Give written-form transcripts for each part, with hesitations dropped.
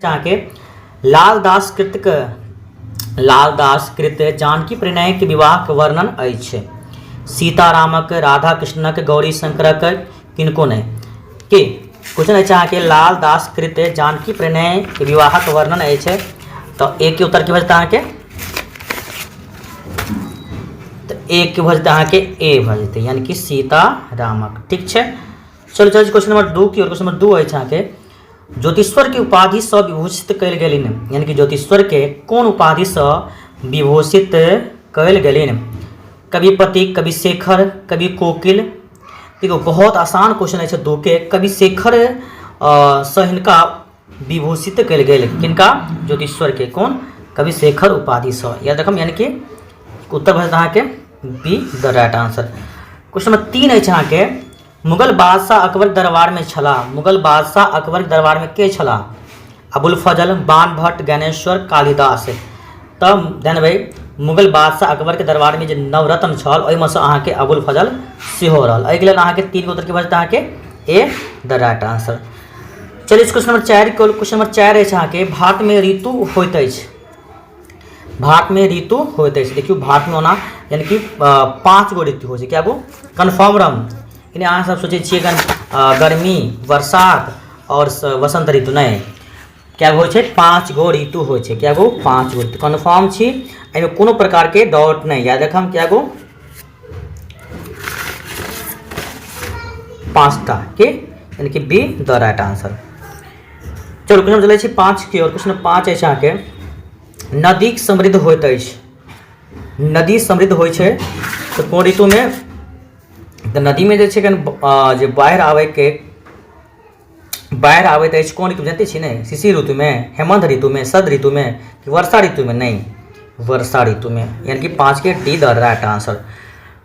अहाँके लालदास कृतक लालदास कृत जानकी प्रणयके विवाहके वर्णन अछि। सीतारामक, राधा कृष्णक, गौरी शंकरक किनको नहि। के क्वेश्चन अछि अहाँके लालदास कृत जानकी प्रणयके विवाहक वर्णन अछि, तऽ ए के उत्तर की भऽ जेतै अहाँके? तऽ ए के भऽ जेतै अहाँके ए भऽ जेतै, यानी कि सीतारामक। ठीक छै, चलू चलू क्वेश्चन नंबर 2 की ओर। क्वेश्चन नंबर 2 अछि अहाँके ज्योतिश्वर के उपाधिसँ विभूषित कयल गेलनि, यानी कि ज्योतिश्वर के कोन उपाधिसँ विभूषित कयल गेलनि? कविपति, कविशेखर, कवि कोकिल। देखियौ बहुत आसान क्वेश्चन अछि 2 के। कविशेखर सँ हिनका विभूषित कयल गेल, किनका? ज्योतिश्वर के। कोन? कविशेखर उपाधिसँ। याद रखब, यानी कि उत्तर भऽ जेतै अहाँके B the right answer. Question number 3 अछि अहाँके मुगल बादशाह अकबर दरबार में छलाह। मुगल बादशाह अकबर दरबार में के छलाह? अबुल फजल, बाणभट्ट, ज्ञानेश्वर, कालिदास। तऽ ध्यान भाई, मुगल बादशाह अकबर के दरबार में जे नवरत्न छल ओहिमे सँ अहाँके अबुल फजल सेहो रहल। एहिके लेल अहाँके 3 गो उत्तर के भऽ जेतै अहाँके ए द राइट आंसर। चलिए क्वेश्चन नंबर 4 के। क्वेश्चन नंबर 4 अछि अहाँके भारत में ऋतु होइत अछि। भारत में ऋतु होइत अछि। देखियौ भारत में ओना यानी कि 5 गो ऋतु होइ छै। क्या गो? कन्फर्म रम, यानी अहाँ सब सोचै छियै गर्मी, बरसात और वसंत ऋतु, नहि, क्या गो होइ छै? 5 गो ऋतु होइ छै। क्या गो? 5 गो ऋतु। कन्फर्म छी, एहिमे कोनो प्रकारके डाउट नहि। याद रखम, क्या गो? 5टा के, यानी कि बी द राइट आंसर। चलू क्वेश्चन चलै छी 5 के। और क्वेश्चन 5 अछि अहाँके नदी समृद्ध होइत अछि। नदी समृद्ध होइ छै तऽ कोन ऋतुमे? तऽ नदीमे जे छै जे बाढ़ि आबैके बाढ़ि आबैत अछि कोन ऋतु जानते छी ने? शिशिर ऋतुमे, हेमंत ऋतुमे, शरद ऋतुमे कि वर्षा ऋतुमे? नहि, वर्षा ऋतुमे, यानी कि 5 के D the right answer.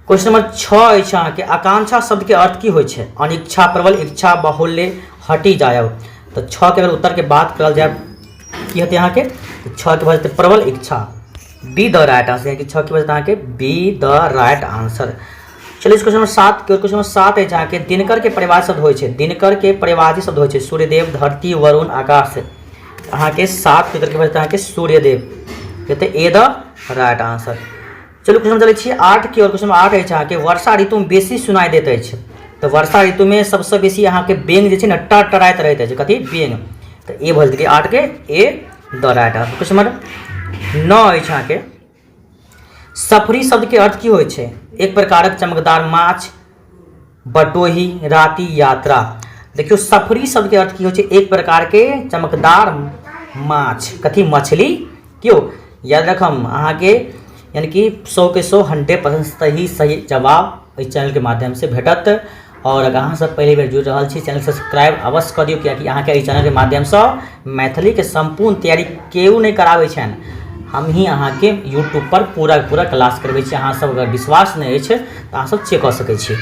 Question number 6 अछि अहाँके आकांक्षा शब्दके अर्थ की होइ छै? अनिच्छा, प्रबल इच्छा, बाहुल्य, हटि जायब। तऽ 6 के अगर उत्तर के बात करल जाय की हेतै अहाँके? 6 के भऽ जेतै प्रबल इच्छा, बी द राइट आंसर, यानी कि 6 के भऽ जेतै अहाँके बी द राइट आंसर। चलिए क्वेश्चन नंबर 7 के। क्वेश्चन नंबर 7 अछि अहाँके दिनकर के परिवार शब्द होइ छै। दिनकर के परिवारी शब्द होइ छै सूर्यदेव, धरती, वरुण, आकाश। अहाँके 7 के उत्तर के भऽ जेतै अहाँके सूर्यदेव, हेतै ए द राइट आंसर। चलू क्वेश्चन चलै छी 8 के। और क्वेश्चन 8 अछि अहाँके वर्षा ऋतुमे बेसी सुनाइ दैत अछि। तऽ वर्षा ऋतुमे सबसँ बेसी अहाँके बेंग जे छै ने टराइत रहैत अछि। कथी? बेंग। तऽ ए भऽ जेतै 8 के A the right answer. Question number 9 अछि अहाँके सफरी शब्दके अर्थ की होइ छै? एक प्रकारक चमकदार माछ, बटोही, राति यात्रा। देखियौ सफरी शब्दके अर्थ की होइ छै? एक प्रकारके चमकदार माछ, कथी? मछली। क्यों याद रखम अहाँके यानी कि 100 के 100 100% सही सही जवाब एहि चैनलके माध्यमसँ भेटत। और अगर अहाँ सब पहली बेर जुड़ रहल छी, चैनल सब्सक्राइब अवश्य कऽ दियौ, कियाकि अहाँके एहि चैनलके माध्यमसँ मैथिलीके सम्पूर्ण तैयारी केओ नहि कराबै छनि, हम ही अहाँके यूट्यूब पर पूरा पूरा क्लास करबै छी। अहाँ सब अगर विश्वास नहि अछि तऽ अहाँ सब चेक कऽ सकै छी।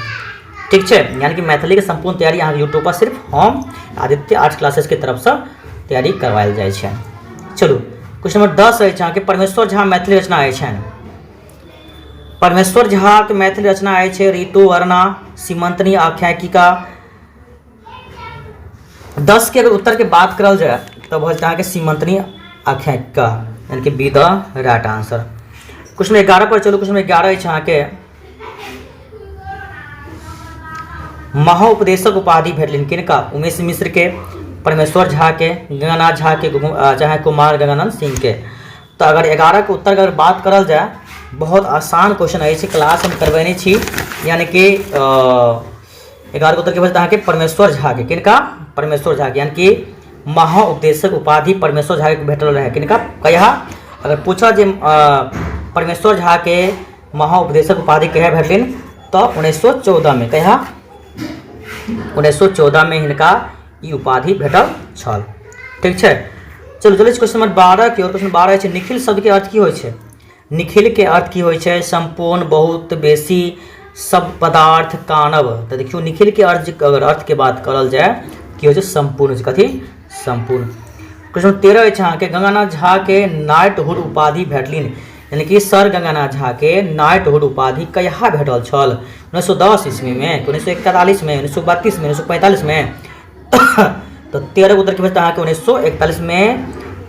ठीक छै, यानी कि मैथिलीके सम्पूर्ण तैयारी अहाँके यूट्यूब पर सिर्फ हम आदित्य आर्ट्स क्लासेसके तरफसँ तैयारी करवायल जाइ छै। चलू क्वेश्चन नंबर 10 अछि अहाँके परमेश्वर झा मैथिली रचना अछि। परमेश्वर झाके मैथिली रचना अछि ऋतु वर्णा, सीमंतनी आख्यायिका। 10 के अगर उत्तर के बात करल जाय तऽ भऽ जेतै अहाँके सीमंतनी आख्यायिका, यानी कि B the right answer. Question 11 पर चलू। क्वेश्चन 11 अछि अहाँके महोपदेशक उपाधि भेटलनि किनका? उमेश मिश्र के, परमेश्वर झा के, गंगानाथ झा के, चाहे कुमार गंगानंद सिंह के। तऽ अगर 11 के उत्तर अगर बात करल जाय, बहुत आसान क्वेश्चन अछि, क्लास हम करबेने छी, यानी कि 11 के उत्तर के बचत अहाँके परमेश्वर झा के। किनका? परमेश्वर झा के, यानी कि महाउपदेशक उपाधि परमेश्वर झा के भेटल रहे। किनका? कहिया? अगर पूछल जे परमेश्वर झा के महाउपदेशक उपाधि कहिया भेटलनि, तऽ 1914 में। कहिया? 1914 में हिनका ई उपाधि भेटल छल। ठीक छै, चलू चलै छी क्वेश्चन नंबर 12 के। और क्वेश्चन 12 छै निखिल शब्द के अर्थ की होइ छै? निखिल के अर्थ की होइ छै? सम्पूर्ण, बहुत बेसी, सब पदार्थ, कानब। तऽ देखियौ निखिल के अर्थ अगर अर्थ के बात करल जाय की होइ छै? सम्पूर्ण। कथी? सम्पूर्ण। क्वेश्चन 13 अछि अहाँके गंगानाथ झा के नाइटहुड उपाधि भेटलिन, यानी कि सर गंगानाथ झा के नाइटहुड उपाधि कहिया भेटल छल? 1910 ईस्वी में, 1941 में, 1932 में, 1945 में? तऽ 13 उत्तर की भेटत अहाँके 1941 मे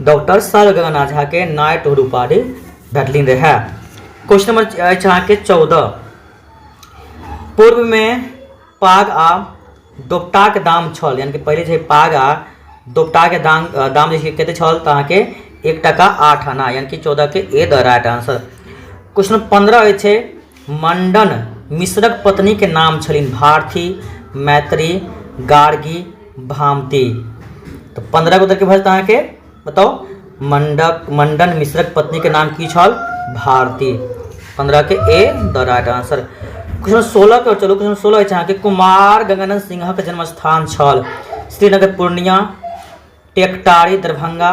डॉक्टर सर गंगानाथ झा के नाइटहुड उपाधि भेटलिन रहए। क्वेश्चन नंबर अछि अहाँके 14, पूर्वमे पाग आ दोपटाक दाम छल, यानी कि पहिले जे पाग आ दोपटाके दाम दाम जे छै कते छल? तऽ अहाँके 1 टका 8 आना, यानी कि 14 के ए द राइट आंसर। क्वेश्चन 15 अछि, मंडन मिश्रक पत्नीके नाम छलनि भारती, मैत्री, गार्गी, भामती। तऽ 15 के उत्तर की भऽ जेतै अहाँके? बताउ, मंडन मिश्रक पत्नीके नाम की छल? भारती। 15 के ए द राइट आंसर। क्वेश्चन 16 के चलू। क्वेश्चन 16 अछि अहाँके, कुमार गंगानंद सिंहक जन्म स्थान छल श्रीनगर पूर्णिया, टेकटारी दरभंगा,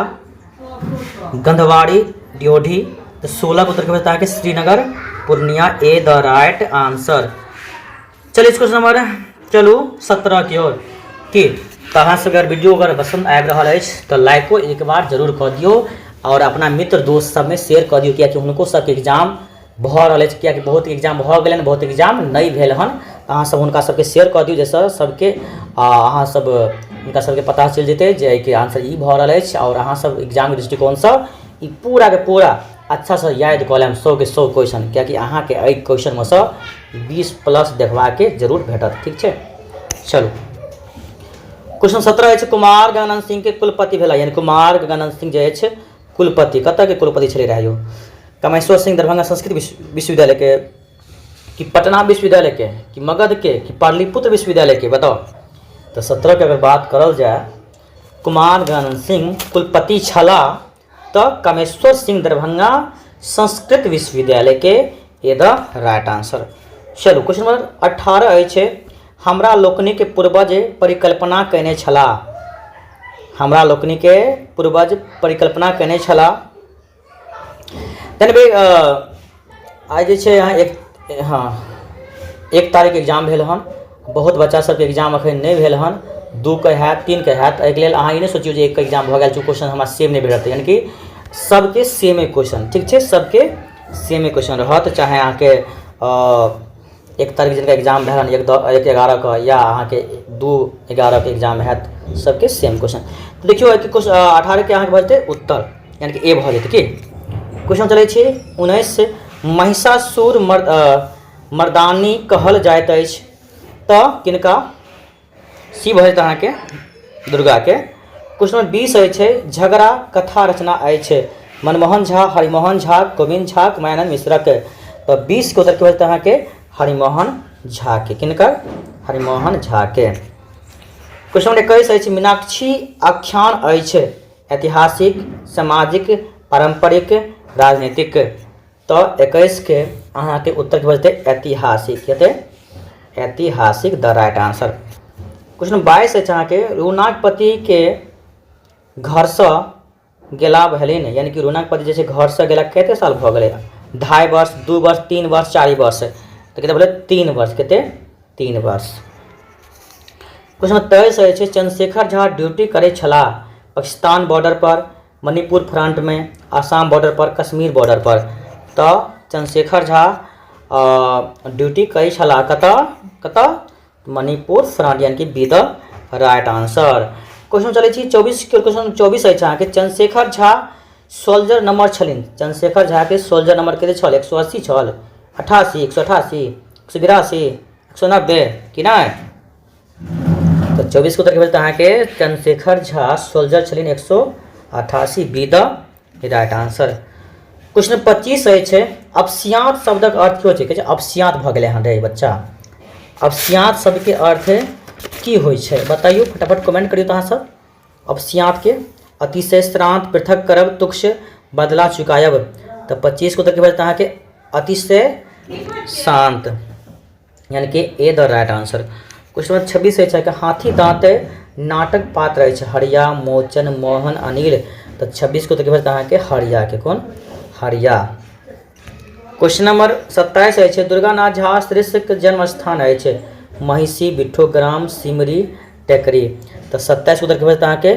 गंधवाड़ी ड्योढ़ी। तऽ 16 के उत्तर के अहाँके Srinagar Purnia, A the right answer. चलिए, क्वेश्चन नंबर चलू 17 की ओर की। तऽ अहाँ सबके अगर वीडियो अगर पसन्द आबि रहल अछि तऽ लाइको एक बार जरूर कऽ दियौ आओर अपना मित्र दोस्त सबमे शेयर कऽ दियौ, कियाकि हुनको सबके एग्जाम भऽ रहल अछि, कियाकि बहुत एग्जाम भऽ गेलनि, बहुत एग्जाम नहि भेल हन। तऽ अहाँ सब हुनका सबके शेयर कऽ दियौ, जाहिसँ सबके अहाँ सब हुनका सबके पता चलि जेतै जे एहिके आंसर ई भऽ रहल अछि आओर अहाँ सब एग्जामके दृष्टिकोणसँ ई पूराके पूरा अच्छासँ याद कऽ लेब 100 के 100 क्वेश्चन, कियाकि अहाँके एहि क्वेश्चनमे सँ 20 प्लस देखबाके जरूर भेटत। ठीक छै, चलू, क्वेश्चन 17 अछि, कुमार गंगानंद सिंह के कुलपति भेला, यानी कुमार गंगानंद सिंह जे अछि कुलपति, कतऽ के कुलपति छलै रहै यौ? कामेश्वर सिंह दरभंगा संस्कृत विश्वविद्यालय के, कि पटना विश्वविद्यालय के, कि मगध के, कि पाटलिपुत्र विश्वविद्यालय के? बताओ। तऽ 17 के अगर बात करल जाय, कुमार गंगानंद सिंह कुलपति छला तऽ कामेश्वर सिंह दरभंगा संस्कृत विश्वविद्यालय के, ए द राइट आंसर। चलू, क्वेश्चन नंबर 18 अछि, हमरा लोकनिक पूर्वज परिकल्पना कयने छलाह, हमरा लोकनिके पूर्वज परिकल्पना कयने छलाह। तनि भाई, आइ जे छै अहाँ एक, हँ, 1 तारीख एग्जाम भेल हन। बहुत बच्चा सबके एग्जाम अखन नहि भेल हन, 2 के हैत, 3 के हैत। एहिके लेल अहाँ ई नहि सोचियौ जे 1 के एग्जाम भऽ गेल छै, क्वेश्चन हमरा सेम नहि भेटत। यानी कि सबके सेमे क्वेश्चन, ठीक छै? सबके सेमे क्वेश्चन रहत, चाहे अहाँके 1 तारीख जिनका एग्जाम भेल हन, 1/11 के, या अहाँके 2/11 के एग्जाम हैत, सबके सेम क्वेश्चन। तऽ देखियौ, एहिके क्वेश्चन 18 के अहाँके भऽ जेतै उत्तर, यानी कि ए भऽ जेतै। की क्वेश्चन चलै छै 19, महिषासुर मर्दानी कहल जाइत अछि तऽ किनका? सी भऽ जेतै अहाँके दुर्गाके। क्वेश्चन नंबर 20 अछि, झगड़ा कथा रचना अछि मनमोहन झा, हरिमोहन झा, गोविन्द झा, मायानंद मिश्रक। तऽ 20 के उत्तर की भऽ जेतै अहाँके? हरिमोहन झा के। किनकर? हरिमोहन झा के। क्वेश्चन नंबर 21 अछि, मीनाक्षी आख्यान अछि ऐतिहासिक, सामाजिक, पारम्परिक, राजनीतिक। तऽ 21 के अहाँके उत्तर की भऽ जेतै? ऐतिहासिक हेतै, ऐतिहासिक द राइट आंसर। क्वेश्चन 22 अछि अहाँके, रूनाक पतिके घरसँ गेला भेलनि, यानी कि रूनाक पति जे छै घरसँ गेला कते साल भऽ गेलै? 2.5 वर्ष, 2 वर्ष, 3 वर्ष, 4 वर्ष। तऽ कते भेलै? 3 वर्ष। कते? 3 वर्ष। क्वेश्चन 23 अछि, चंद्रशेखर झा ड्यूटी करै छलाह पाकिस्तान बॉर्डर पर, मणिपुर फ्रंटमे, आसाम बॉर्डर पर, कश्मीर बॉर्डर पर। तऽ चंद्रशेखर झा ड्यूटी करै छलाह कतऽ? कतऽ? मणिपुर फ्रंट, यानी कि B the right answer. Question चलै छी 24। क्वेश्चन 24 अछि अहाँके, चंद्रशेखर झा सोल्जर नंबर छलनि, चंद्रशेखर झा के सोल्जर नंबर कते छल? 180 छल, 88, 188, 182, 190 कि नहि? तऽ 24 के उत्तर भेल अहाँके चंद्रशेखर झा सोल्जर छलनि 188, B the right answer. Question 25 अछि, अपसियाँत शब्दक अर्थ की होइ छै? कहै छै अपसियाँत भऽ गेलै हन रे बच्चा। अपसियाँत शब्दके अर्थ की होइ छै? बताइयो, फटाफट कमेंट करियौ तऽ अहाँ सब अपसियाँतके। अतिशय श्रांत, पृथक करब, तुक्ष, बदला चुकायब। तऽ 25 के उत्तर की भेल अहाँके? अतिशय शांत, यानी कि ए द राइट आंसर। क्वेश्चन नंबर 26 अछि कि हाथी दाँत नाटक पात्र अछि हरिया, मोचन, मोहन, अनिल। तऽ 26 को तऽ अहाँके हरिया के। कोन? हरिया। क्वेश्चन नंबर 27 अछि, दुर्गानाथ झा श्रेष्ठक जन्म स्थान अछि महिषी, बिट्ठो ग्राम, सिमरी, टेकरी। तऽ 27 को तऽ अहाँके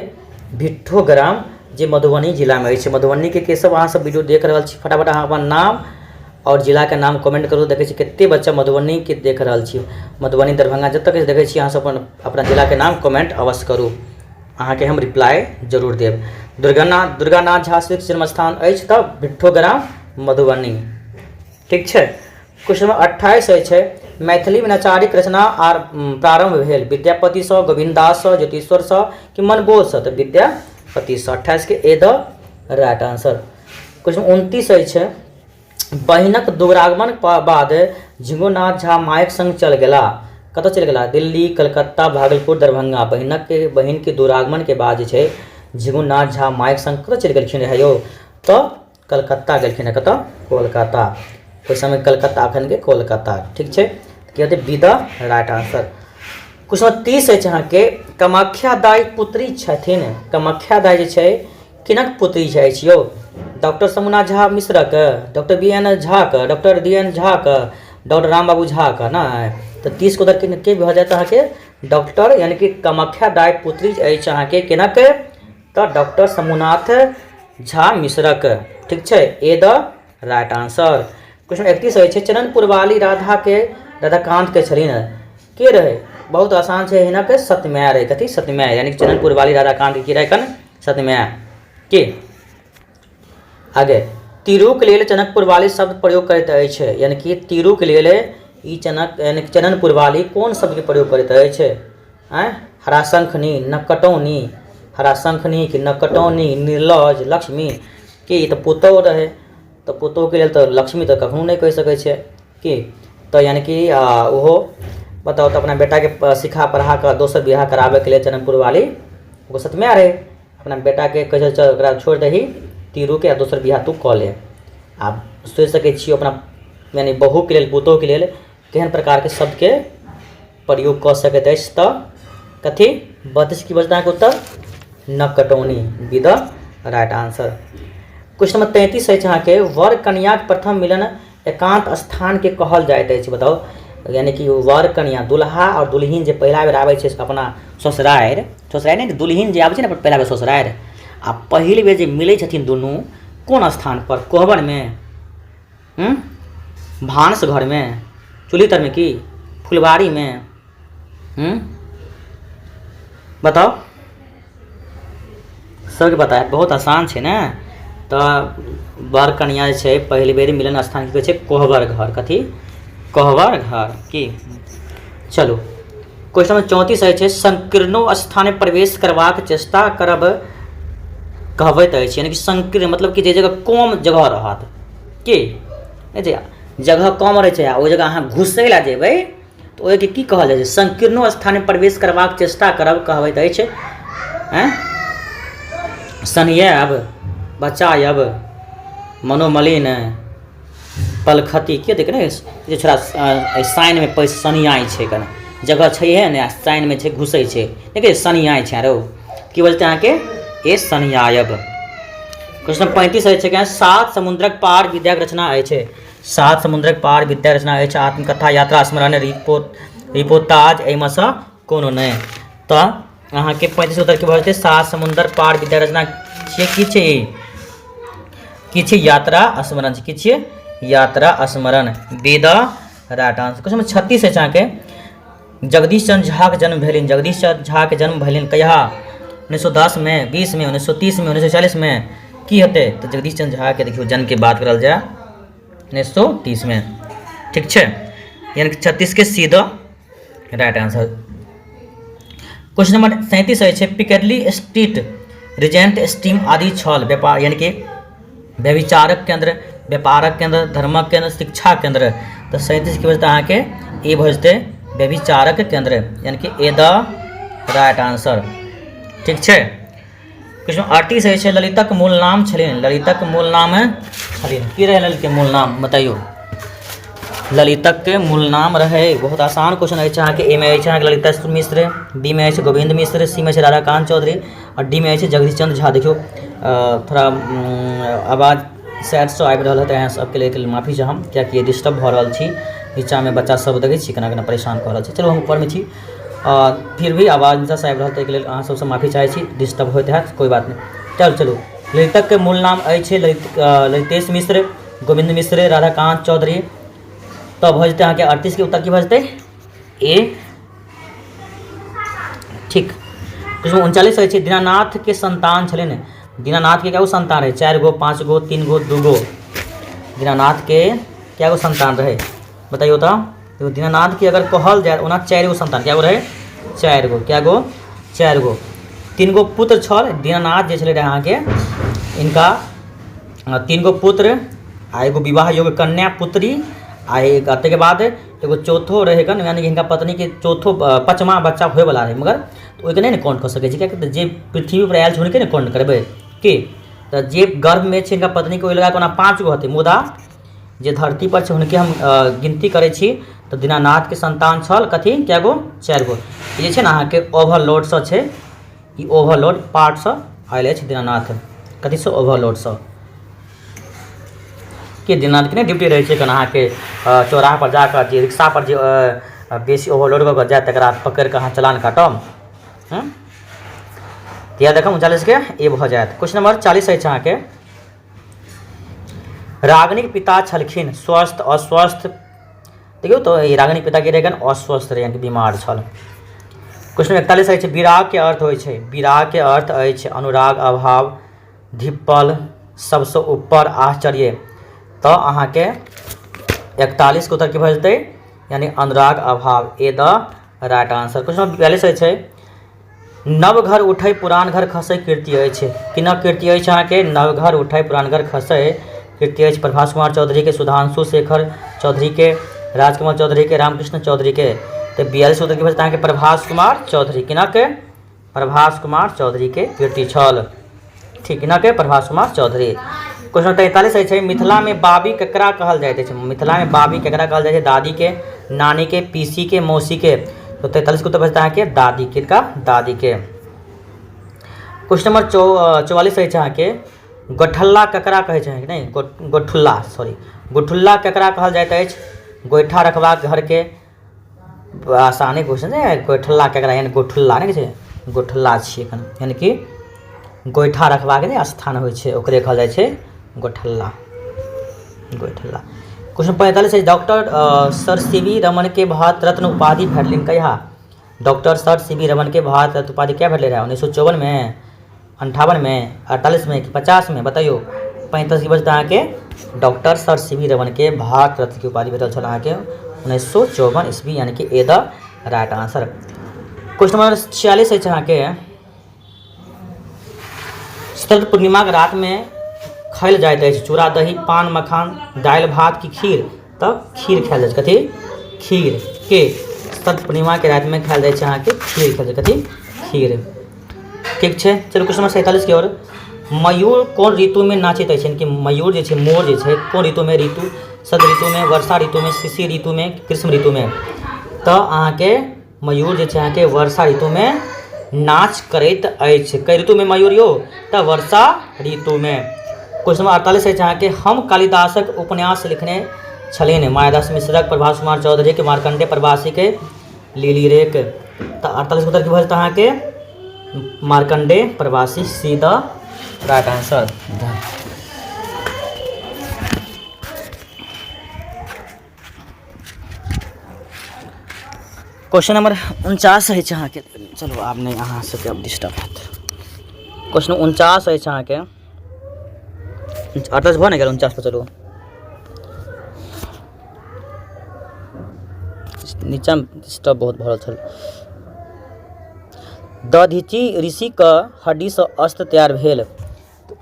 भिट्ठो ग्राम, जे मधुबनी जिलामे अछि। मधुबनीके के सब अहाँ सब वीडियो देख रहल छी, फटाफट अहाँ अपन नाम आओर जिलाके नाम कमेंट करू। देखै छी कतेक बच्चा मधुबनीके देख रहल छी। मधुबनी, दरभंगा, जतऽ के देखै छी, अहाँ सब अपन अपना जिलाके नाम कमेंट अवश्य करू। अहाँके हम रिप्लाई जरूर देब। दुर्गानाथ झा के जन्म स्थान अछि तऽ भिट्ठो ग्राम मधुबनी। ठीक छै। क्वेश्चन नंबर 28 अछि, मैथिलीमे नचारीक रचना आर प्रारम्भ भेल विद्यापतिसँ, गोविन्ददाससँ, ज्योतिश्वरसँ कि मनबोधसँ? तऽ विद्यापतिसँ। 28 के A the right answer. Question 29 अछि, बहिनक दुरागमन बाद झिंगुरनाथ झा मायक संग चल गेला। कतऽ चलि गेला? दिल्ली, कलकत्ता, भागलपुर, दरभंगा। बहिनके दुरागमनके बाद जे छै झिंगुरनाथ झा मायक संग कतऽ चलि गेलखिन रहै यौ? तऽ कलकत्ता गेलखिन रहै। कतऽ? कोलकाता। ओहि समय कलकत्ता, अखनके कोलकाता। ठीक छै, की हेतै? B the right answer. Question 30 अछि अहाँके, कामाख्या दाई पुत्री छथिन। कामाख्या दाई जे छै किनक पुत्री अछि यौ? डॉक्टर शंभुनाथ झा मिश्रक, डॉक्टर बी एन झाक, डॉक्टर डी एन झाक, डॉक्टर रामबाबू झाक? नहि, तऽ 30 के उत्तर के भऽ जायत अहाँके? डॉक्टर, यानी कि कामाख्या दाई पुत्री अछि अहाँके किनक? तऽ डॉक्टर शंभुनाथ झा मिश्रक। ठीक छै, A the right answer. Question 31 अछि, चरणपुरवाली राधाके राधाकान्तके छलिन के रहै? बहुत आसान छै, हिनक सतमाय रहै। कथी? सतमाय। यानी कि चरणपुरवाली राधाकान्त की रहै? कन सतमाय के। आगे, तिरुक लेल चनकपुरवाली शब्द प्रयोग करैत अछि। यानी कि तिरुक लेल ई चनक यानी कि चननपुरवाली कोन शब्दके प्रयोग करैत अछि? आँय, हराशंखनी, नकटौनी, हराशंखनी कि नकटौनी, निर्लज, लक्ष्मी की? ई तऽ पुतोहु रहै, तऽ पुतोहुके लेल तऽ लक्ष्मी तऽ कखनो नहि कहि सकै छियै की। तऽ यानि कि ओहो बताउ तऽ अपना बेटाके सिखा पढ़ा कऽ दोसर बियाह कराबैके लेल चननपुरवाली ओकर सतमाय रहै, अपना बेटाके कहै छै चल ओकरा छोड़ि दही तीरूके आ दोसर बियाह तू कऽ ले। आब सोचि सकै छियै अपना यानि बहुके लेल पुतोहुके लेल केहन प्रकारके शब्दके प्रयोग कऽ सकैत अछि। तऽ कथी 32 की बचत अहाँके उत्तर? नकटौनी, B the right answer. Question number 33 अछि अहाँके, वर कन्याक प्रथम मिलन एकांत स्थानके कहल जाइत अछि। बताउ, यानी कि वर कन्या, दुल्हा आओर दुल्हिन जे पहिला बेर आबै छै अपना ससुरारि, ससुरारि नहि, दुल्हिन जे आबै छै ने पहिला बेर ससुरारि, आ पहिल बेर जे मिलै छथिन दुनू कोन स्थान पर? कोहबरमे, भानस घरमे, चूल्ही तरमे की फुलबारीमे? बताउ, सबके पता है, बहुत आसान छै ने। तऽ वर कनिया जे छै पहिल बेर मिलन स्थान की कहै छै? कोहबर घर। कथी? कोहबर घर की। चलू, क्वेश्चन नंबर 34 अछि, संकीर्णो स्थान प्रवेश करबाक चेष्टा करब कहबैत अछि। यानी कि संकीर्ण मतलब कि जे जगह कम जगह रहत की नहि छै, जगह कम रहै छै आ ओहि जगह अहाँ घुसै लए जेबै तऽ ओहिके की कहल जाइ छै? संकीर्णो स्थानमे प्रवेश करबाक चेष्टा करब कहबैत अछि। आँय, सनियाएब, बचायब, मनोमलिन, पलखति के देख ने जे छोड़ा साइनमे पैस सनियाइ छै, कने जगह छैहे ने आ साइनमे छै घुसै छै, देखिए सनियाइ छै। आरो की बजतै अहाँके? ए सनियायब। क्वेश्चन 35 अछि कि सात समुद्रक पार विद्याक रचना अछि। सात समुद्रक पार विद्या रचना अछि आत्मकथा, यात्रा स्मरण, रिपोर्ताज, एहिमे सँ कोनो नहि। तऽ अहाँके 35 उत्तर की भऽ जेतै? सात समुद्र पार विद्या रचना छियै की छै ई? की छै? यात्रा स्मरण छै। की छियै? यात्रा स्मरण, B the right answer. Question 36 अछि अहाँके, जगदीश चंद्र झाके जन्म भेलनि। जगदीश चंद्र झाके जन्म भेलनि कहिया? 1910मे, 20मे, 1930मे, 1940मे की हेतै? तऽ जगदीश चंद्र झाके देखियौ जन्मके बात करल जाय 1930मे। ठीक छै, यानी कि 36के C the right answer. Question number 37 अछि, पिकैडली स्ट्रीट, रिजेंट स्ट्रीम आदि छल व्यापार, यानी कि व्यभिचारक केन्द्र, व्यापारक केन्द्र, धर्मक केन्द्र, शिक्षा केन्द्र। तऽ 37 के बजतै अहाँके? ए भऽ जेतै, व्यभिचारक केन्द्र, यानी कि ए द राइट आंसर। ठीक छै। क्वेश्चन 38 अछि, ललितक मूल नाम छलनि। ललितक मूल नाम छलनि की रहै? ललितके मूल नाम बताइयो। ललितक के मूल नाम रहै, बहुत आसान क्वेश्चन अछि अहाँके। ए मे अछि अहाँके ललित मिश्र, बी मे अछि गोविन्द मिश्र, सी मे अछि राधाकान्त चौधरी आओर डी मे अछि जगदीश चंद्र झा। देखियौ, थोड़ा आवाज साइडसँ आबि रहल हेतै, अहाँ सबके लेल माफी चाहम, किएकि डिस्टर्ब भऽ रहल छी। नीचाँमे बच्चा सब देखै छी केना केना परेशान कऽ रहल छै। चलू, हम ऊपरमे छी, फिर भी आवाज नीचाँसँ आबि रहल, ताहिके लेल अहाँ सबसँ माफी चाहै छी। डिस्टर्ब होइत हैत, कोइ बात नहि। चलू चलू, ललितकके मूल नाम अछि ललितेश मिश्र, गोविन्द मिश्र, राधाकान्त चौधरी। तऽ भऽ जेतै अहाँके 38के उत्तर की भऽ जेतै? ए। ठीक। क्वेश्चन 39 अछि, दीनानाथ के संतान छलनि। दीनानाथ के कए गो संतान रहै? 4 गो, 5 गो, 3 गो, 2 गो। दीनानाथ के कए गो संतान रहै बताइयो तऽ? देखो, दीनानाथ के अगर कहल जाय ओना 4 गो संतान। कए गो रहै? 4 गो। कए गो? 4 गो। 3 गो पुत्र छल दीनानाथ जे छलै रहै अहाँके, इनका 3 गो पुत्र आ एगो विवाह योग्य कन्या पुत्री आ एक ताहिके बाद एगो चौथो रहै कन, यानी कि हिनका पत्नीके चौथो पचमा बच्चा होइवला रहै, मगर ओहिके नहि ने काउंट कऽ सकै छी, किएकि जे पृथ्वी पर आयल छै हुनके ने काउंट करबै की। तऽ जे गर्भमे छै हिनका पत्नीके ओहि लगाकऽ ओना 5 गो हेतै, मुदा जे धरती पर छै हुनके हम गिनती करै छी। तऽ दीनानाथके संतान छल कथी? कए गो? 4 गो। ई जे छै ने अहाँके ओवरलोडसँ छै, ई ओवरलोड पार्टसँ आयल अछि दीनानाथ। कथीसँ? ओवरलोडसँ। के दीनानाथके नहि ड्यूटी रहै छै कन अहाँके चौराहापर जाकऽ जे रिक्शापर जे बेसी ओवरलोड कऽ कऽ जायत तकरा पकड़ि कऽ अहाँ चलान काटब। तऽ इएह देखब, 39के ए भऽ जायत। क्वेश्चन नंबर 40 अछि अहाँके, रागिनीक पिता छलखिन स्वस्थ, अस्वस्थ। देखियौ तऽ ई रागिनीक पिता के रहै? अस्वस्थ रहै, यानी बीमार छल। क्वेश्चन 41 अछि, विराग के अर्थ होइ छै। विराग के अर्थ अछि अनुराग, अभाव, धिप्पल, सबसँ ऊपर, आश्चर्य। तऽ अहाँके 41के उत्तर की भऽ जेतै? यानी अनुराग, अभाव। A the right answer. Question 42 अछि, नव घर उठै पुरान घर खसै कीर्ति अछि। किनक कीर्ति अछि अहाँके? नव घर उठै पुरान घर खसै कीर्ति अछि प्रभास कुमार चौधरीके, सुधांशु शेखर चौधरीके, राजकमल चौधरीके, रामकृष्ण चौधरीके। तऽ 42 उत्तर की भऽ जेतै अहाँके? प्रभास कुमार चौधरी। किनक? प्रभास कुमार चौधरीके कीर्ति छल। ठीक, किनक? प्रभास कुमार चौधरी। क्वेश्चन 43 अछि, मिथिलामे बाबी ककरा कहल जाइत अछि? मिथिलामे बाबी ककरा कहल जाइ छै? दादीके, नानीके, पीसीके, मौसीके। तऽ 43के उत्तर भऽ जेतै अहाँके दादी। किनका? दादीके। क्वेश्चन नंबर 44 अछि अहाँके, गोठल्ला ककरा कहै छै? नहि, गोठुल्ला, सॉरी, गोठुल्ला ककरा कहल जाइत अछि? गोइठा रखबाक घरके। आसाने क्वेश्चन छै। गोठुल्ला केकरा, यानी गोठुल्ला नहि कहै छै, गोठुल्ला छियै एखन, यानी कि गोइठा रखबाक जे स्थान होइ छै ओकरे कहल जाइ छै गोठल्ला, गोठल्ला। क्वेश्चन 45 छै, डॉक्टर सर सी वी रमनके भारत रत्न उपाधि भेटलनि कहिया? डॉक्टर सर सी वी रमनके भारत रत्न उपाधि कहिया भेटलै रहए? 1954मे, 58मे, 48मे कि 50मे? बतैयौ। 45 की बचत अहाँके। डॉक्टर सर सी वी रमनके भारत रत्नके उपाधि भेटल छल अहाँके 1954 ईस्वी, यानी कि A the right answer. Question number 46 अछि अहाँके, शरद पूर्णिमाक रातिमे खायल जाइत अछि चूड़ा दही, पान मखान, दालि भात की खीर? तऽ खीर खायल जाइ छै। कथी? खीर। के शरद पूर्णिमाके रातिमे खायल जाइ छै अहाँके खीर खायल जाइ, कथी? खीर। ठीक छै, चलू क्वेश्चन नंबर 47 के ओर। मयूर कोन ऋतुमे नाचैत अछि? यानी कि मयूर जे छै, मोर जे छै, कोन ऋतुमे? ऋतु शरद ऋतुमे, वर्षा ऋतुमे, शिशिर ऋतुमे, ग्रीष्म ऋतुमे। तऽ अहाँके मयूर जे छै अहाँके वर्षा ऋतुमे नाच करैत अछि। कै ऋतुमे मयूर यौ? तऽ वर्षा ऋतुमे। क्वेश्चन नंबर 48 अछि अहाँके, हम कालिदासक उपन्यास लिखने छलनि मायादास मिश्रक, प्रभास कुमार चौधरीके, मार्कण्डेय प्रवासीके, लिली रेक। तऽ 48 उत्तर की भऽ जेतै अहाँके? Markandeya Pravasi, C the right answer. Question number 49 अछि अहाँके। चलू आब नहि अहाँ सबके आब डिस्टर्ब हैत। क्वेश्चन 49 अछि अहाँके, 48 भऽ ने गेल, 49 पर चलू। नीचाँमे डिस्टर्ब बहुत भऽ रहल छल। दधीची ऋषिके हड्डीसँ अस्त्र तैयार भेल।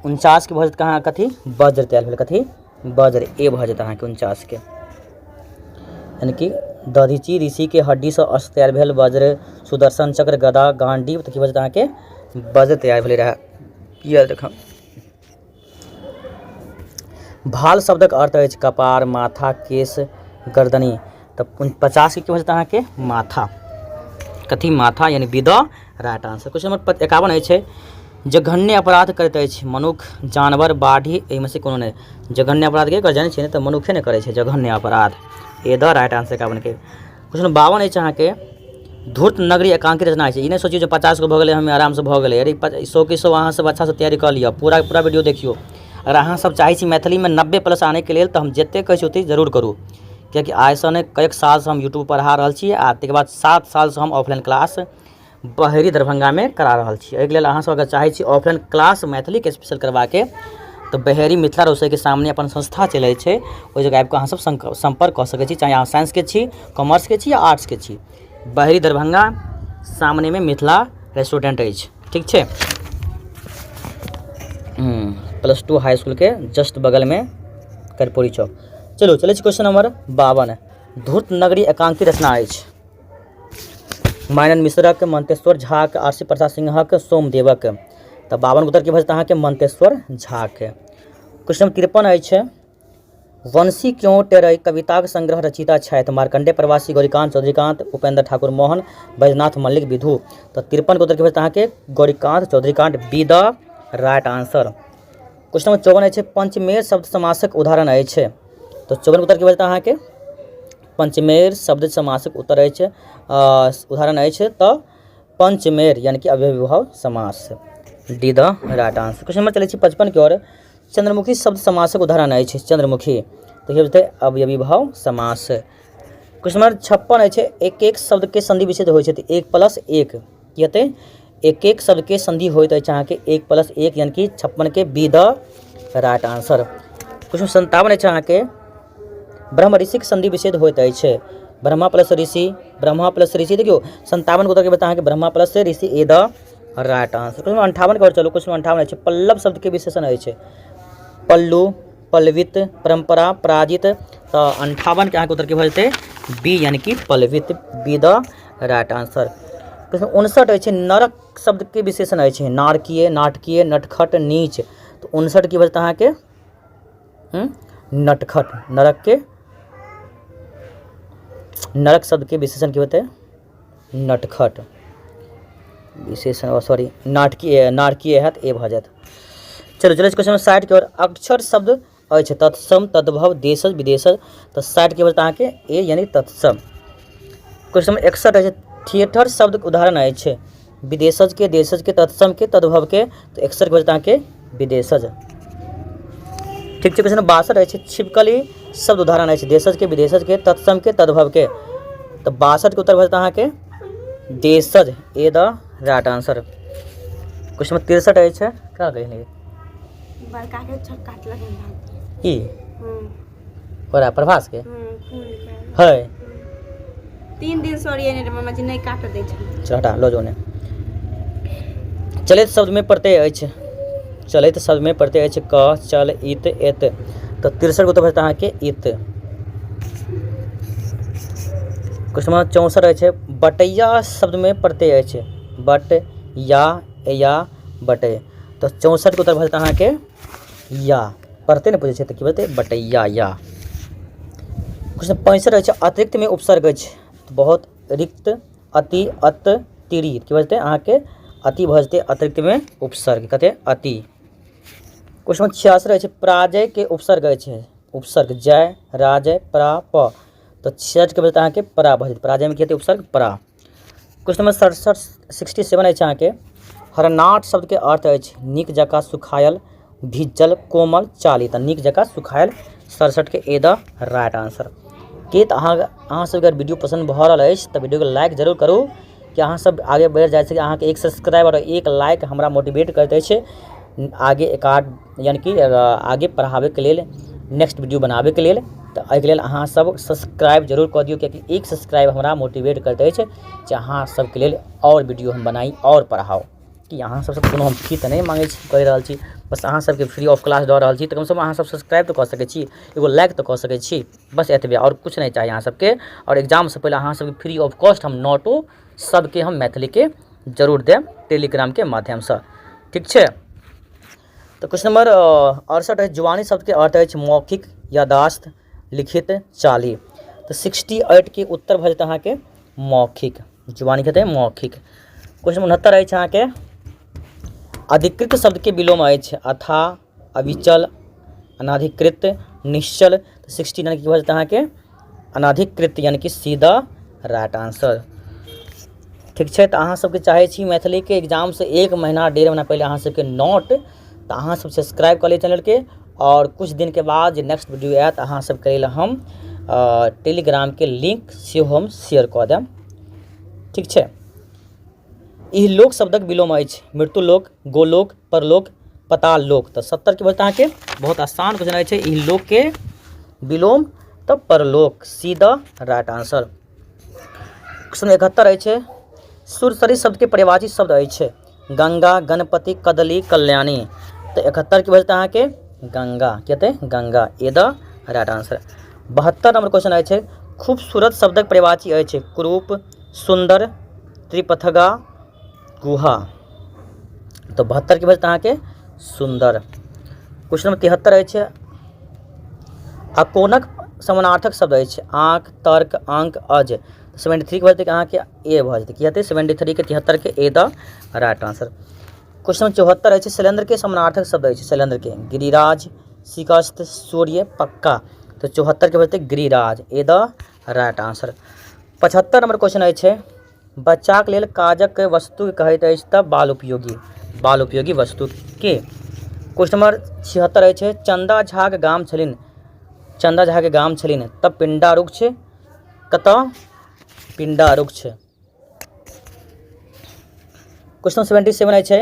49के भऽ जेतै अहाँ कथी? वज्र तैयार भेल। कथी? वज्र। ए भऽ जेतै अहाँके 49के। यानी कि दधीची ऋषिके हड्डीसँ अस्त्र तैयार भेल, वज्र, सुदर्शन चक्र, गदा, गांडीव। तऽ की भऽ जेतै अहाँके? वज्र तैयार भेलै रहए। याद राखब। भाल शब्दक अर्थ अछि कपार, माथा, केश, गर्दनी। तऽ 50के की भऽ जेतै अहाँके? माथा। कथी? माथा, यानी B the right answer. Question number 51 अछि, जघन्य अपराध करैत अछि मनुख, जानवर, बाढ़ि, एहिमे से कोनो नहि। जघन्य अपराध के जानै छियै ने? तऽ मनुखे ने करै छै जघन्य अपराध। ए the right answer 51के। क्वेश्चन 52 अछि अहाँके, धूर्त नगरी एकांकी रचना अछि। ई नहि सोचियौ जे 50 गो भऽ गेलै, हमे आरामसँ भऽ गेलै। अरे, 100 के 100 अहाँ सब अच्छासँ तैयारी कऽ लिअ, पूरा पूरा वीडियो देखियौ। अगर अहाँ सब चाहै छी मैथिलीमे 90 प्लस आनैके लेल, तऽ हम जतेक कहै छी ओतेक जरूर करू, किएकि आइसँ नहि, कएक सालसँ हम यूट्यूब पढ़ा रहल छी आ ताहिके बाद 7 सालसँ हम ऑफलाइन क्लास बहेरी दरभंगामे करा रहल छी। एहिके लेल अहाँसभ अगर चाहै छी ऑफलाइन क्लास मैथिलीके स्पेशल करबाके, तऽ बहेरी मिथिला रसोइके सामने अपन संस्था चलै छै, ओहि जगह आबिकऽ अहाँसभ सम्पर्क कऽ सकै छी, चाहे अहाँ साइंसके छी, कॉमर्सके छी या आर्ट्सके छी। बहेरी दरभंगा सामनेमे मिथिला रेस्टोरेंट अछि। ठीक छै, प्लस टू हाई इसकुलके जस्ट बगलमे कर्पूरी चौक। चलू चलै छी क्वेश्चन नंबर 52। धूर्त नगरी एकांकी रचना अछि माइनन मिश्रक, मंतेश्वर झाक, आरसी प्रसाद सिंहक, सोमदेवक। तऽ 52 उत्तर की भऽ जेतै अहाँके मंतेश्वर झाके। क्वेश्चन नंबर 53 अछि, वंशी क्यों टेरय कविताक संग्रह रचयिता छथि मार्कण्डेय प्रवासी, गौरीकान्त चौधरीकान्त, उपेन्द्र ठाकुर मोहन, बैजनाथ मल्लिक विधु। तऽ 53 के उत्तर की भऽ जेतै अहाँके Gaurikant Chaudharikant, B the right answer. Question number 54 अछि, पंचमेर शब्द समासक उदाहरण अछि। तऽ 54 के उत्तर की भऽ जेतै अहाँके पंचमेर शब्द समासक उत्तर अछि, उदाहरण अछि तऽ पंचमेर यानी कि अव्ययीभाव समास, D the right answer. Question number चलै छी 55 के ओर। चंद्रमुखी शब्द समासक उदाहरण अछि चंद्रमुखी, तऽ की जेतै अव्ययीभाव समास। क्वेश्चन नंबर 56 अछि, एक एक शब्दके संधि विच्छेद होइ छै तऽ एक प्लस एक की हेतै? एक एक शब्दके संधि होइत अछि अहाँके एक प्लस एक, यानी कि 56 के B the right answer. Question 57 अछि अहाँके, ब्रह्म ऋषिक संधि विच्छेद होइत अछि ब्रह्मा प्लस ऋषि, ब्रह्मा प्लस ऋषि। देखियौ 57 के उत्तर के बता अहाँके ब्रह्मा प्लस ऋषि, ए द राइट आंसर। क्वेश्चन 58 के ओर चलू। क्वेश्चन 58 अछि, पल्लव शब्दके विशेषण अछि पल्लू, पल्लवित, परंपरा, पराजित। तऽ 58 के अहाँके उत्तर की भऽ जेतै बी, यानी कि पल्लवित, B the right answer. Question 59 अछि, नरक शब्दके विशेषण अछि नारकीय, नाटकीय, नटखट, नीच। तऽ 59 की भऽ जेतै अहाँके नटखट, नरकके नरक शब्दके विशेषण की होतै नटखट विशेषण, सॉरी नाटकीय, नारकीय हैत, ए भऽ जायत। चलू चलै क्वेश्चन 60 के और। अक्षर शब्द अछि तत्सम, तद्भव, देशज, विदेशज। तऽ 60 के भऽ जायत अहाँके ए, यानी तत्सम। क्वेश्चन नंबर 61 अछि, थिएटर शब्दके उदाहरण अछि विदेशज के, देशज के, तत्सम के, तद्भव के। तऽ 61 के भऽ जायत अहाँके विदेशज। ठीक छै। क्वेश्चन नंबर 62 अछि, छिपकली शब्द उदाहरण अछि देशज के, विदेशज के, तत्सम के, तद्भव के। तऽ 62 के उत्तर भऽ जायत अहाँके देशज, ए द राइट आंसर। क्वेश्चन नंबर 63 अछि, का कहलियै? बड़का के छोट काटलक। की ओकरा प्रभास के है? 3 दिन सॉरी ने मामा जी नहि काट दै छै। चल हटा लो जो ने। चलैत शब्दमे प्रत्यय अछि, चलैत शब्दमे प्रत्यय अछि क, चल, इत, एत। तऽ 63 गो तऽ भऽ अहाँके इत। क्वेश्चन नंबर 64 अछि, बटैया शब्दमे प्रत्यय अछि बट, या, या, बटे। तऽ 64 के उत्तर भऽ जेतै अहाँके या, पढ़ते नहि बुझै छै तऽ की बजतै बटैया या। क्वेश्चन 65 अछि, अतिरिक्तमे उपसर्ग अछि बहुत, रिक्त, अति, अत, तिरी। की भऽ जेतै अहाँके अति भऽ जेतै अतिरिक्तमे उपसर्ग, कते अति। क्वेश्चन 66 अछि, पराजयके उपसर्ग अछि उपसर्ग जय, राजय, परा, प। तऽ 66 के भऽ जेतै अहाँके परा भऽ जेतै, पराजयमे की हेतै उपसर्ग परा। क्वेश्चन नंबर 67, 67 अछि अहाँके, हरनाट शब्दके अर्थ अछि नीक जकाँ सुखायल, भीजल, कोमल, चाली। तऽ नीक जकाँ सुखायल, 67 के ए द राइट आंसर। के तऽ अहाँ सबके अगर वीडियो पसन्द भऽ रहल अछि तऽ वीडियोके लाइक जरूर करू, कि अहाँ सब आगे बढ़ि जाइ छै। अहाँके एक सब्सक्राइब आओर एक लाइक हमरा मोटिवेट करैत अछि आगे एकाध, यानि कि आगे पढ़ाबैके लेल, नेक्स्ट वीडियो बनाबैके लेल। तऽ एहिके लेल अहाँ सब सब्सक्राइब जरूर कऽ दियौ, कियाकि एक सब्सक्राइब हमरा मोटिवेट करैत अछि जे अहाँ सबके लेल आओर वीडियो हम बनाइ आओर पढ़ाउ। कि अहाँ सबसँ कोनो हम फी तऽ नहि माँगै छी, कहि रहल छी, बस अहाँ सबके फ्री ऑफ क्लास दऽ रहल छी, तऽ कमसँ कम अहाँ सब सब्सक्राइब तऽ कऽ सकै छी, एगो लाइक तऽ कऽ सकै छी। बस एतबे, आओर किछु नहि चाही अहाँ सबके। आओर एग्जामसँ पहिले अहाँ सबके फ्री ऑफ कॉस्ट हम नोटो सबके हम मैथिलीके जरूर देब टेलीग्रामके माध्यमसँ। ठीक छै। तऽ क्वेश्चन नंबर 68 अछि, जुआनी शब्दके अर्थ अछि मौखिक, यादाश्त, लिखित, चाली। तऽ 68 के उत्तर भऽ जेतै अहाँके मौखिक, जुआनी हेतै मौखिक। क्वेश्चन 69 अछि अहाँके, अधिकृत शब्दके विलोम अछि अथा, अविचल, अनाधिकृत, निश्चल। तऽ 69 की भऽ जेतै अहाँके अनाधिकृत, यानी कि सीधा राइट आंसर। ठीक छै। तऽ अहाँ सबके चाहै छी मैथिलीके एग्जामसँ एक महीना 1.5 महीना पहिले अहाँ सबके नोट, तऽ अहाँ सब सब्सक्राइब कऽ लिअ चैनलके, आओर किछु दिनके बाद जे नेक्स्ट वीडियो आयत अहाँ सबके लेल हम टेलीग्रामके लिंक सेहो हम शेयर कऽ देब। ठीक छै। ई लोक शब्दक विलोम अछि मृत्युलोक, गोलोक, परलोक, पताल लोक। तऽ 70 के भऽ अहाँके बहुत आसान क्वेश्चन अछि, ई लोकके विलोम तऽ परलोक, C the right answer. Question 71 अछि, सुरसरी शब्दके पर्यायवाची शब्द अछि गंगा, गणपति, कदली, कल्याणी। तऽ 71 के भऽ जेतै अहाँके गंगा, की हेतै Ganga, A the right answer. 72 number question अछि, खूबसूरत शब्दक पर्यायवाची अछि कुरूप, सुन्दर, त्रिपथगा, गुहा। तऽ 72 के भऽ जेतै अहाँके सुन्दर। क्वेश्चन नंबर 73 अछि, अकोनक समानार्थक शब्द अछि आँख, तर्क, अंक, अज। 73 के भऽ जेतै अहाँके ए भऽ जेतै, की हेतै 73 के 73 के A the right answer. Question number 74 अछि, शैलेन्द्र के समानार्थक शब्द अछि शैलेन्द्र के गिरिराज, सिकस्त, सूर्य, पक्का। तऽ 74 के भऽ जेतै Giriraj, A the right answer. 75 number question अछि, बच्चाक लेल काजक वस्तु कहैत अछि तऽ बाल उपयोगी, बाल उपयोगी वस्तु के। क्वेश्चन नंबर 76 अछि, चंदा झाक गाम छलनि, चंदा झाके गाम छलनि तऽ पिंडा रुक्ष कतऽ, पिंडा रुक्ष। क्वेश्चन 77 अछि,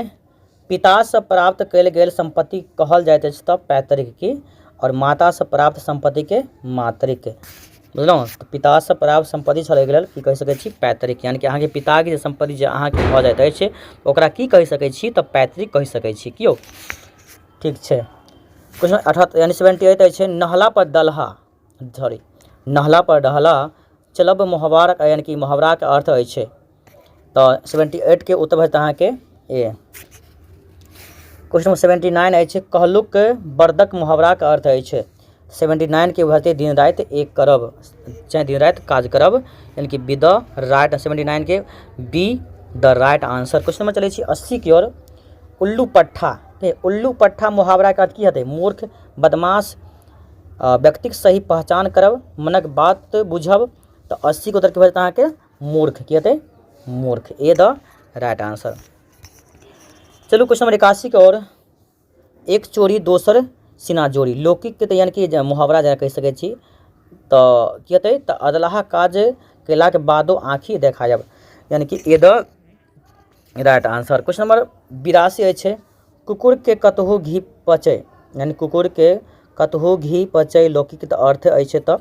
पितासँ प्राप्त कयल गेल सम्पत्ति कहल जाइत अछि तऽ पैतृक की, आओर मातासँ प्राप्त सम्पत्तिके मातृक। बुझलहुँ, तऽ पितासँ प्राप्त सम्पत्ति छल एहिके लेल की कहि सकै छी पैतृक, यानि कि अहाँके पिताके जे सम्पत्ति जे अहाँके भऽ जाइत अछि ओकरा की कहि सकै छी तऽ पैतृक कहि सकै छी। की यौ ठीक छै। क्वेश्चन 78 यानि 78 अछि, नहला पर दलहा, सॉरी नहला पर डहला चलब मुहावरा, यानि कि मुहावराके अर्थ अछि तऽ 78 के उत्तर भऽ जेतै अहाँके ए। क्वेश्चन नंबर 79 अछि, कहलुक बरदक मुहावराके अर्थ अछि। 79 के भऽ जेतै दिन राति एक करब, चाहे दिन राति काज करब, यानि कि बी the right, 79 के B the right answer. Question number चलै छी 80 की ओर, उल्लू पट्ठा, ठीक, उल्लू पट्ठा मुहावराके अर्थ की हेतै मूर्ख, बदमाश, व्यक्तिक सही पहचान करब, मनक बात बुझब। तऽ 80 के उत्तर की भऽ जेतै अहाँके मूर्ख, की हेतै मूर्ख, ए the right answer. चलू क्वेश्चन नंबर 81 के ओर, एक चोरी दोसर सीना जोड़ी, लौकिक के तऽ यानि कि मुहावरा जेना कहि सकै छी तऽ की हेतै तऽ अदलाहा काज कयलाके बादो आँखि देखायब, यानि कि A the right answer. Question number 82 अछि, कुकुरके कतहु घी पचै, यानि कुकुरके कतहु घी पचै लौकिक तऽ अर्थ अछि तऽ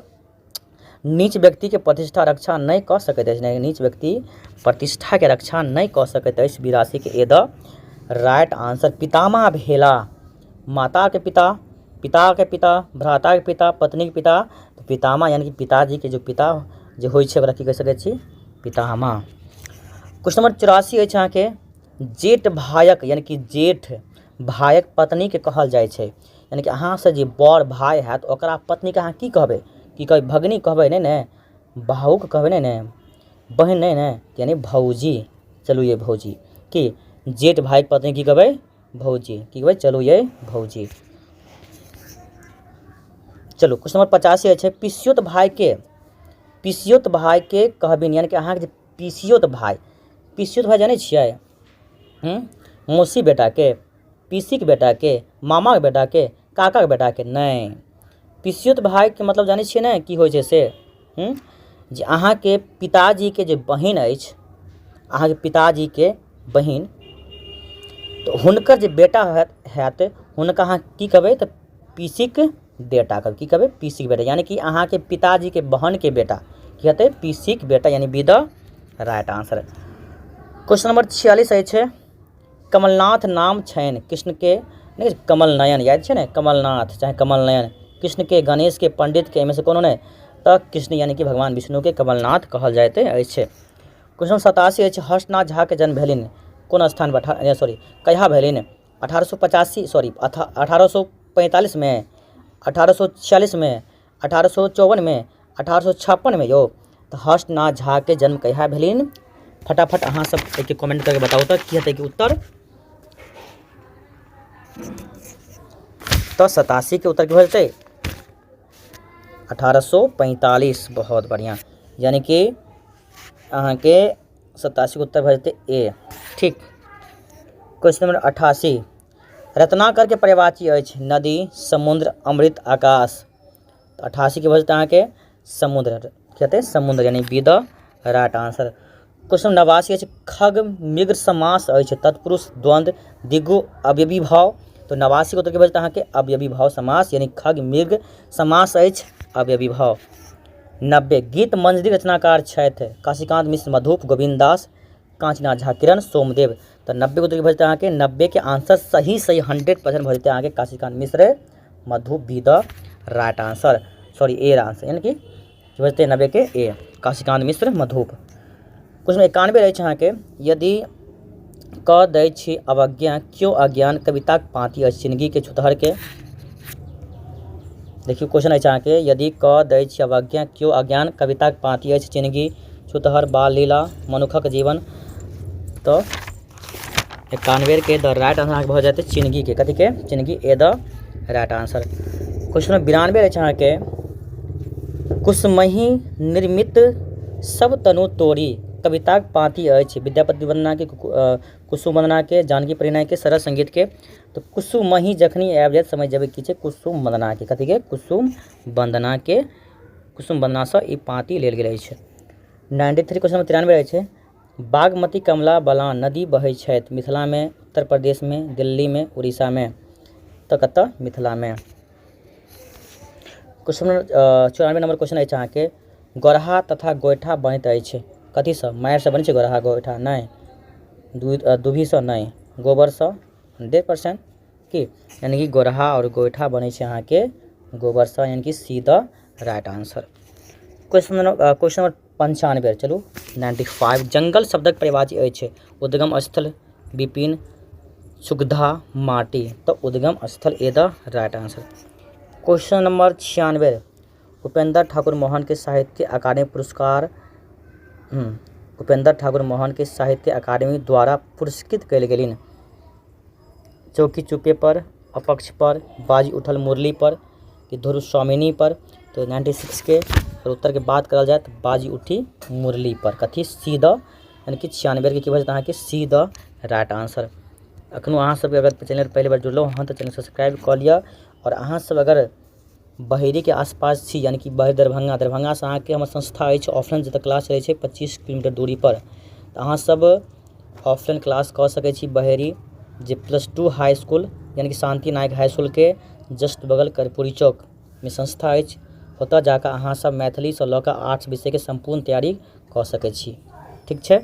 नीच व्यक्तिके प्रतिष्ठा रक्षा नहि कऽ सकैत अछि, यानि नीच व्यक्ति प्रतिष्ठाके रक्षा नहि कऽ सकैत अछि। 82के ए the right answer. पितामह भेला माताके पिता, पिताके पिता, भ्राताके पिता, पत्नीके पिता, तऽ पितामह यानि कि पिताजीके जे पिता जे होइ छै ओकरा की कहि सकै छी पितामह। क्वेश्चन नंबर 84 अछि अहाँके, जेठ भायक यानि कि जेठ भायक पत्नीके कहल जाइ छै, यानि कि अहाँसँ जे बड़ भाय हैत ओकरा पत्नीके अहाँ की कहबै, की कहबै भगिनी कहबै नहि ने, भाउके कहबै नहि ने, बहिन नहि ने, यानि भौजी। चलू यै भौजी, की जेठ भायके पत्नी की कहबै भौजी, की कहबै चलू यै भौजी। चलू क्वेश्चन नंबर 85 अछि, पिसियोत भायके, पिसियोत भायके कहबिन, यानि कि अहाँके जे पिसियोत भाय, पिसियोत भाय जानै छियै, मौसी बेटाके, पीसीके बेटाके, मामाके बेटाके, काकाके बेटाके, नहि, पिसियोत भायके मतलब जानै छियै ने की होइ छै से, जे अहाँके पिताजीके जे बहिन अछि, अहाँके पिताजीके बहिन, तऽ हुनकर जे बेटा हैत हुनका अहाँ की कहबै तऽ पीसीके बेटा कहबै, की कहबै पीसीके बेटा, यानि कि अहाँके पिताजीके बहनके बेटा की हेतै पीसीके बेटा, यानि B the right answer. Question number 46 अछि, कमलनाथ नाम छनि कृष्णके, नहि कमल नयन याद छै ने, कमलनाथ चाहे कमल नयन, कृष्णके, गणेशके, पण्डितके, एहिमे से कोनो नहि, तऽ कृष्ण यानि कि भगवान विष्णुके कमलनाथ कहल जाइत अछि। क्वेश्चन 87 अछि, हर्षनाथ झाके जन्म भेलनि कोन स्थान पर, सॉरी कहिया भेलनि, 1885 सॉरी 1845मे, 1846मे, 1854मे, 1856मे यौ, तऽ हर्षनाथ झाके जन्म कहिया भेलनि, फटाफट अहाँ सब एहिके कमेंट करके बताउ तऽ की हेतै उत्तर, तऽ 87के उत्तर की भऽ जेतै 1845। बहुत बढ़िआँ, यानि कि अहाँके 87के उत्तर भऽ जेतै ए। ठीक, क्वेश्चन नंबर 88, रत्नाकरके पर्यायवाची अछि नदी, समुद्र, अमृत, आकाश। तऽ 88के भऽ जेतै अहाँके समुद्र, की हेतै समुद्र, यानि B the right answer. Question 89 अछि, खग मृग समास अछि तत्पुरुष द्वंद्व द्विगु अव्ययीभाव। तऽ 89 के उत्तर की भऽ जेतै अहाँके अव्ययीभाव समास, यानी खग मृग समास अछि अव्ययीभाव। 90 गीत मंजरी रचनाकार छथि काशीकांत मिश्र मधुप, गोविन्द दास, कांचनाथ झा किरण, सोमदेव। तऽ 90 के उत्तर की भऽ जेतै अहाँके 90 के आंसर सही सही 100% भऽ जेतै अहाँके Kashikant Mishra Madhup, B the right answer, sorry A answer, यानी कि की भऽ जेतै 90 के ए काशीकांत मिश्र मधुप। क्वेश्चन 91 रहै छै अहाँके, यदि कऽ दै छी अवज्ञा क्यों अज्ञान कविताक पाँति अछि जिनगीके छुतहरके। देखियौ क्वेश्चन अछि अहाँके, यदि कऽ दै छी अवज्ञा क्यों अज्ञान कविताक पाँति अछि जिनगी छुतहर बाल लीला मनुखक जीवन। तऽ 91 के द राइट आंसर अहाँके भऽ जेतै चिनगीके, कथीके चिनगी, A the right answer. Question number 92 अछि अहाँके, कुसमही निर्मित सब तनु तोरी कविताक पाँति अछि विद्यापति वन्दनाके, कुसुम वन्दनाके, जानकी परिणयके, सरस संगीतके। तऽ कुसुमही जखनी आबि जायत समझि जेबै की छै कुसुम वन्दनाके, कथीके कुसुम वन्दनाके, कुसुम वन्दनासँ ई पाँति लेल गेल अछि। 93 क्वेश्चन नंबर 93 अछि, बागमती कमला बलान नदी बहै छथि मिथिलामे, उत्तर प्रदेशमे, दिल्लीमे, उड़ीसामे। तऽ कतऽ मिथिलामे। क्वेश्चन नंबर 94 नंबर क्वेश्चन अछि अहाँके, गोरहा तथा गोइठा बनैत अछि कथीसँ? माटिसँ बनै छै गोरहा गोइठा? नहि। दूभीसँ? नहि। गोबरसँ? 100% की, यानी कि गोरहा आओर गोइठा बनै छै अहाँके गोबरसँ, यानी कि C the right answer. Question number 95, चलू 95, जंगल शब्दक परिभाषा अछि उद्गम स्थल, विपिन, सुगधा, माटी। तऽ उद्गम स्थल A the right answer. Question number 96, Upendra Thakur Mohan के साहित्य अकादमी पुरस्कार, उपेंद्र ठाकुर मोहन के साहित्य अकादमी द्वारा पुरस्कृत कयल गेलनि। चौकी चुपे पर, अपक्ष पर, बाजी उठल मुरली पर कि ध्रुव स्वामिनी पर। तऽ 96 के अगर उत्तरके बात करल जाय तऽ बाजी उठी मुरली पर, कथी सी द, यानी कि 96 के की भऽ जेतै अहाँके सी द राइट आंसर। एखनो अहाँ सबके अगर चैनल पहिले बेर जुड़लहुँ हँ तऽ चैनल सब्सक्राइब कऽ लिअ। आओर अहाँ सब अगर बहेरीके आसपास छी, यानी कि बहेरी दरभंगा, दरभंगासँ अहाँके हमर संस्था अछि ऑफलाइन जतऽ क्लास चलै छै 25 किलोमीटर दूरीपर, तऽ अहाँ सब ऑफलाइन क्लास कऽ सकै छी बहेरी जे +2 हाई इसकुल, यानी कि शान्ति नायक हाई इसकुलके जस्ट बगल कर्पूरी चौकमे संस्था अछि। ओतऽ जाकऽ अहाँ सब मैथिलीसँ लऽ कऽ आर्ट्स विषयके सम्पूर्ण तैयारी कऽ सकै छी। ठीक छै,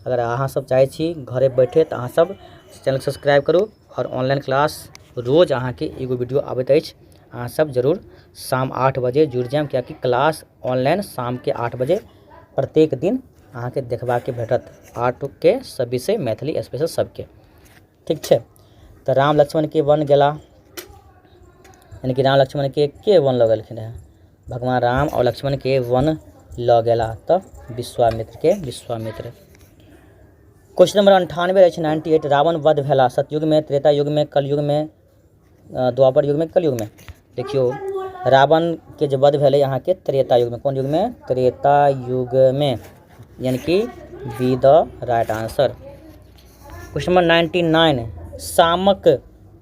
अगर अहाँ सब चाहै छी घरे बैठे तऽ अहाँ सब चैनल सब्सक्राइब करू आओर ऑनलाइन क्लास रोज अहाँके एगो वीडियो आबैत अछि, अहाँ सब जरूर शाम 8 बजे जुड़ि जायब, किएकि क्लास ऑनलाइन शामके 8 बजे प्रत्येक दिन अहाँके देखबाके भेटत, 8 के सब विषय मैथिली स्पेशल सबके। ठीक छै, तऽ राम लक्ष्मणके वन गेला, यानी कि राम लक्ष्मणके के वन लऽ गेलखिन रहए? भगवान राम आओर लक्ष्मणके वन लऽ गेला तऽ विश्वामित्रके, विश्वामित्र। क्वेश्चन नंबर 98 रहै छै 98, रावण वध भेला सतयुगमे, त्रेता युगमे, कलयुगमे, द्वापर युगमे, कलयुगमे। देखियौ रावणके जे वध भेलै अहाँके त्रेता युगमे, कोन युगमे? त्रेता युगमे, यानी कि B the right answer. Question number 99, सामक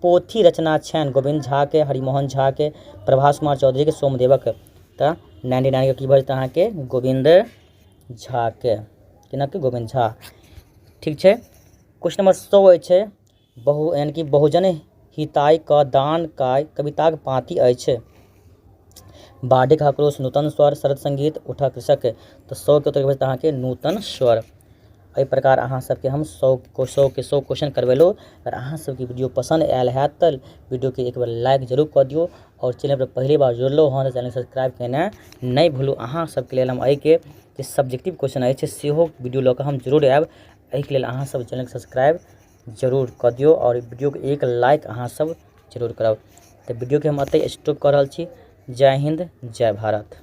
पोथी रचना छनि गोविन्द झाके, हरिमोहन झाके, प्रभास कुमार चौधरीके, सोमदेवक। तऽ 99 के की भऽ जेतै अहाँके गोविन्द झाके, केना के गोविन्द झा। ठीक छै, क्वेश्चन नंबर 100 अछि बहु, यानी कि बहुजन हिताय क दान काय कविताक पाँति अछि बाढ़िक आक्रोश, नूतन स्वर, शरद संगीत, उठा कृषक। तऽ 100 के उत्तर भऽ अहाँके नूतन स्वर। एहि प्रकार अहाँ सबके हम 100 के 100 क्वेश्चन करबेलहुँ। अगर अहाँ सबके वीडियो पसन्द आयल हैत तऽ वीडियोके एक बेर लाइक जरूर कऽ दियौ आओर चैनल पर पहिले बार जुड़लहुँ हँ तऽ चैनल सब्सक्राइब केनाइ नहि भूलू। अहाँ सबके लेल हम एहिके जे सब्जेक्टिव क्वेश्चन अछि सेहो वीडियो लऽ कऽ हम जरूर आयब। एहिके लेल अहाँ सब चैनलके सब्सक्राइब जरूर कऽ दियौ आओर वीडियोके एक लाइक अहाँ सब जरूर करब। तऽ वीडियोके हम एतहि स्टॉप कऽ रहल छी। जय हिन्द, जय भारत।